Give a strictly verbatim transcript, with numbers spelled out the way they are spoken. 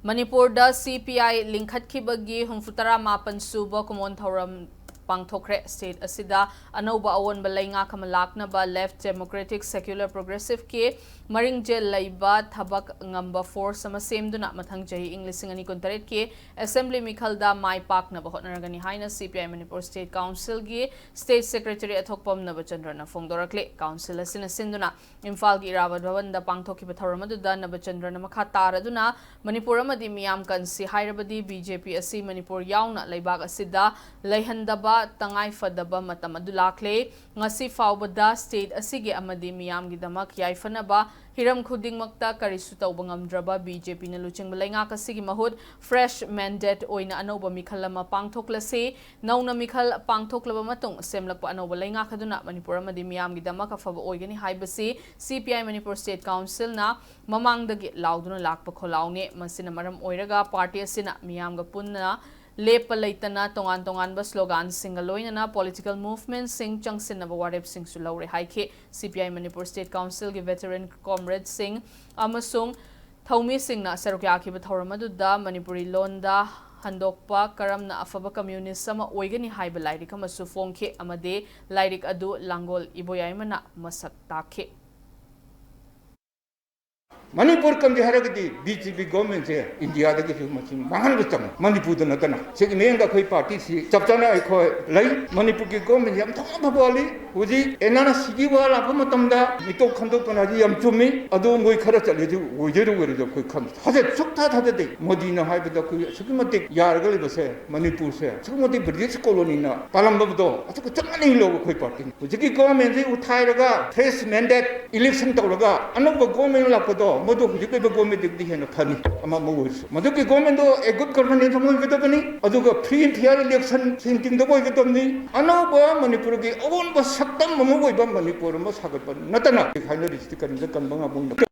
ꯃꯅꯤꯄꯨꯔꯗ ꯁꯤ P I ꯂꯤꯡꯈꯠꯈꯤꯕꯒꯤ ꯍꯨꯝꯐꯨꯇꯔꯥ ꯃꯥꯄꯟ ꯁꯨꯕ ꯀꯨꯝꯑꯣꯟ ꯊꯧꯔꯝ ꯄꯥꯡꯊꯣꯛꯈ꯭ꯔꯦ꯫ ꯁ꯭ꯇꯦꯠ ꯑꯁꯤꯗ ꯑꯅꯧꯕ ꯑꯑꯣꯟꯕ ꯂꯩꯉꯥꯛ ꯑꯃ ꯂꯥꯛꯅꯕ Left Democratic Secular Progressive ꯀꯤ ꯃꯔꯤꯡꯖꯦꯜ ꯂꯩꯕ ꯊꯕꯛ ꯉꯝꯕ ꯐꯣꯔꯁ ꯑꯃ ꯁꯦꯝꯗꯨꯅ ꯃꯊꯪ ꯆꯍꯤ ꯏꯪ ꯂꯤꯁꯤꯡ ꯑꯅꯤ ꯀꯨꯟꯇꯔꯦꯠꯀꯤ ꯑꯦꯁꯦꯝꯕ꯭ꯂꯤ ꯃꯤꯈꯜꯗ ꯃꯥꯏ ꯄꯥꯛꯅꯕ ꯍꯣꯠꯅꯔꯒꯅꯤ ꯍꯥꯏꯅ ꯁꯤ ꯄꯤ ꯑꯥꯏ ꯃꯅꯤꯄꯨꯔ ꯁ꯭ꯇꯦꯠ ꯀꯥꯎꯟꯁꯤꯜꯒꯤ ꯁ꯭ꯇꯦꯠ ꯁꯦꯀ꯭ꯔꯦꯇꯔꯤ ꯑꯊꯣꯛꯄꯝ ꯅꯕꯆꯟꯗ꯭ꯔꯅ ꯐꯣꯡꯗꯣꯔꯛꯂꯤ꯫ ꯀꯥꯎꯟꯁꯤꯜ ꯑꯁꯤꯅ ꯁꯤꯟꯗꯨꯅ ꯏꯝꯐꯥꯜꯒꯤ ꯏꯔꯥꯕꯠ ꯚꯕꯟꯗ ꯄꯥꯡꯊꯣꯛꯈꯤꯕ ꯊꯧꯔꯝ ꯑꯗꯨꯗ ꯅꯕꯆꯟꯗ꯭ꯔꯅ ꯃꯈꯥ ꯇꯥꯔꯗꯨꯅ ꯃꯅꯤꯄꯨꯔ ꯑꯃꯗꯤ ꯃꯤꯌꯥꯝ ꯀꯟꯁꯤ ꯍꯥꯏꯔꯕꯗꯤ ꯕꯤ ꯖꯦ ꯄꯤ ꯑꯁꯤ ꯃꯅꯤꯄꯨꯔ ꯌꯥꯎꯅ ꯂꯩꯕꯥꯛ ꯑꯁꯤꯗ ꯂꯩꯍꯟꯗꯕ ꯇꯉꯥꯏ ꯐꯗꯕ ꯃꯇꯝ ꯑꯗꯨ ꯂꯥꯛꯂꯦ꯫ ꯉꯁꯤ ꯐꯥꯎꯕꯗ ꯁ꯭ꯇꯦꯠ ꯑꯁꯤꯒꯤ ꯑꯃꯗꯤ ꯃꯤꯌꯥꯝꯒꯤꯗꯃꯛ ꯌꯥꯏꯐꯅꯕ ꯍꯤꯔꯝ ꯈꯨꯗꯤꯡꯃꯛꯇ ꯀꯔꯤꯁꯨ ꯇꯧꯕ ꯉꯝꯗ꯭ꯔꯕ ꯕꯤ ꯖꯦ ꯄꯤꯅ ꯂꯨꯆꯤꯡꯕ ꯂꯩꯉꯥꯛ ꯑꯁꯤꯒꯤ ꯃꯍꯨꯠ fresh mandate ꯑꯣꯏꯅ ꯑꯅꯧꯕ ꯃꯤꯈꯜ ꯑꯃ ꯄꯥꯡꯊꯣꯛꯂꯁꯤ꯫ ꯅꯧꯅ ꯃꯤꯈꯜ ꯄꯥꯡꯊꯣꯛꯂꯕ ꯃꯇꯨꯡ ꯁꯦꯝꯂꯛꯄ ꯑꯅꯧꯕ ꯂꯩꯉꯥꯛ ꯑꯗꯨꯅ ꯃꯅꯤꯄꯨꯔ ꯑꯃꯗꯤ ꯃꯤꯌꯥꯝꯒꯤꯗꯃꯛ ꯑꯐꯕ ꯑꯣꯏꯒꯅꯤ ꯍꯥꯏꯕꯁꯤ ꯁꯤ ꯄꯤ ꯑꯥꯏ ꯃꯅꯤꯄꯨꯔ ꯁ꯭ꯇꯦꯠ ꯀꯥꯎꯟꯁꯤꯜꯅ ꯃꯃꯥꯡꯗꯒꯤ ꯂꯥꯎꯗꯨꯅ ꯂꯥꯛꯄ ꯈꯣꯜꯂꯥꯎꯅꯤ꯫ ꯃꯁꯤꯅ ꯃꯔꯝ ꯑꯣꯏꯔꯒ ꯄꯥꯔꯇꯤ ꯑꯁꯤꯅ ꯃꯤꯌꯥꯝꯒ ꯄꯨꯟꯅ ꯂꯦꯞꯄ ꯂꯩꯇꯅ ꯇꯣꯉꯥꯟ ꯇꯣꯉꯥꯟꯕ ꯁ꯭ꯂꯣꯒꯥꯟꯁꯤꯡꯒ ꯂꯣꯏꯅꯅ ꯄꯣꯂꯤꯇꯤꯀꯦꯜ ꯃꯨꯚꯃꯦꯟꯠꯁꯤꯡ ꯆꯪꯁꯤꯟꯅꯕ ꯋꯥꯔꯦꯞꯁꯤꯡꯁꯨ ꯂꯧꯔꯦ ꯍꯥꯏꯈꯤ꯫ ꯁꯤ ꯄꯤ ꯑꯥꯏ ꯃꯅꯤꯄꯨꯔ ꯁ꯭ꯇꯦꯠ ꯀꯥꯎꯟꯁꯤꯜꯒꯤ ꯚꯦꯇꯔꯟ ꯀꯣꯝꯔꯦꯗꯁꯤꯡ ꯑꯃꯁꯨꯡ ꯊꯧꯃꯤꯁꯤꯡꯅ ꯁꯔꯨꯛ ꯌꯥꯈꯤꯕ ꯊꯧꯔꯝ ꯑꯗꯨꯗ ꯃꯅꯤꯄꯨꯔꯤ ꯂꯣꯟꯗ ꯍꯟꯗꯣꯛꯄ ꯀꯔꯝꯅ ꯑꯐꯕ ꯀꯝꯌꯨꯅꯤꯁ ꯑꯃ ꯑꯣꯏꯒꯅꯤ ꯍꯥꯏꯕ ꯂꯥꯏꯔꯤꯛ ꯑꯃꯁꯨ ꯐꯣꯡꯈꯤ ꯑꯃꯗꯤ ꯂꯥꯏꯔꯤꯛ ꯑꯗꯨ ꯂꯥꯡꯒꯣꯜ ꯏꯕꯣꯌꯥꯏꯃꯅ ꯃꯁꯛ ꯇꯥꯛꯈꯤ꯫ ꯃꯅꯤꯄꯨꯔ ꯀꯝꯒꯦ ꯍꯥꯏꯔꯒꯗꯤ ꯕꯤ ꯖꯦ ꯄꯤ ꯒꯣꯔꯃꯦꯟꯁꯦ ꯏꯟꯗꯤꯌꯥꯗꯒꯤꯁꯨ ꯃꯁꯤꯡ ꯃꯥꯡꯍꯟꯕ ꯆꯪꯉꯤ꯫ ꯃꯅꯤꯄꯨꯔꯗ ꯅꯠꯇꯅ ꯁꯤꯒꯤ ꯃꯤꯠꯌꯦꯡꯗ ꯑꯩꯈꯣꯏ ꯄꯥꯔꯇꯤꯁꯤ ꯆꯞ ꯆꯥꯅ ꯑꯩꯈꯣꯏ ꯂꯩ꯫ ꯃꯅꯤꯄꯨꯔꯒꯤ ꯒꯣꯔꯃꯦꯟꯁꯦ ꯌꯥꯝ ꯊꯧꯅ ꯐꯕ ꯋꯥꯠꯂꯤ꯫ ꯍꯧꯖꯤꯛ ꯑꯦꯟ ꯑꯥꯔ ꯁꯤꯒꯤ ꯋꯥ ꯂꯥꯛꯄ ꯃꯇꯝꯗ ꯃꯤꯇꯣꯞ ꯈꯟꯗꯣꯛꯄꯅ ꯍꯥꯏꯗꯤ ꯌꯥꯝ ꯆꯨꯝꯃꯤ꯫ ꯑꯗꯨ ꯃꯣꯏ ꯈꯔ ꯆꯠꯂꯦ, ꯑꯗꯨ ꯑꯣꯏꯗꯣꯏꯔ ꯑꯣꯏꯔꯣꯏꯗ꯭ꯔ ꯑꯩꯈꯣꯏ ꯈꯪꯗꯦ꯫ ꯊꯥꯖ-, ꯁꯨꯛꯊꯥ ꯊꯥꯖꯗꯦ꯫ ꯃꯣꯗꯤꯅ ꯍꯥꯏꯕꯗ ꯑꯩꯈꯣꯏ ꯑꯁꯨꯛꯀꯤ ꯃꯇꯤꯛ ꯌꯥꯔꯒ ꯂꯩꯕꯁꯦ ꯃꯅꯤꯄꯨꯔꯁꯦ ꯑꯁꯨꯛꯀꯤ ꯃꯇꯤꯛ ꯕ꯭ꯔꯤꯇꯤꯁ ꯀꯣꯂꯣꯅꯤꯅ ꯄꯥꯜꯂꯝꯕꯗꯣ ꯑꯗꯨꯒ ꯆꯞ ꯃꯥꯟꯅꯩ ꯂꯧꯕ ꯑꯩꯈꯣꯏ ꯄꯥꯔꯇꯤꯅꯤ꯫ ꯍꯧꯖꯤꯛꯀꯤ ꯒꯣꯔꯃꯦꯟꯁꯤ ꯎꯊꯥꯏꯔꯒ fresh mandate election ꯇꯧꯔꯒ ꯑꯅꯧꯕ ꯒꯣꯔꯃꯦꯟ ꯂꯥꯛꯄꯗꯣ ꯃꯗꯨ ꯍꯧꯖꯤꯛ ꯂꯩꯕ ꯒꯣꯔꯃꯦꯟꯗꯒꯤꯗꯤ ꯍꯦꯟꯅ ꯐꯅꯤ꯫ ꯑꯃ ꯑꯃ ꯑꯣꯏꯔꯁꯨ ꯃꯗꯨꯒꯤ ꯒꯣꯔꯃꯦꯟꯗꯣ a good governance ꯑꯃ ꯑꯣꯏꯒꯗꯕꯅꯤ꯫ ꯑꯗꯨꯒ free and fair election ꯁꯤꯡ ꯇꯤꯡꯗꯕ ꯑꯣꯏꯒꯗꯕꯅꯤ꯫ ꯑꯅꯧꯕ ꯃꯅꯤꯄꯨꯔꯒꯤ ꯑꯑꯣꯟꯕ ꯁꯛꯇꯝ ꯑꯃ ꯑꯣꯏꯕ ꯃꯅꯤꯄꯨꯔ ꯑꯃ ꯁꯥꯒꯠꯄ ꯅꯠꯇꯅ ꯍꯥꯏꯅꯔꯤꯁꯤꯗꯤ ꯀꯔꯤꯝꯇ ꯀꯟꯕ ꯉꯝꯃꯣꯏ꯫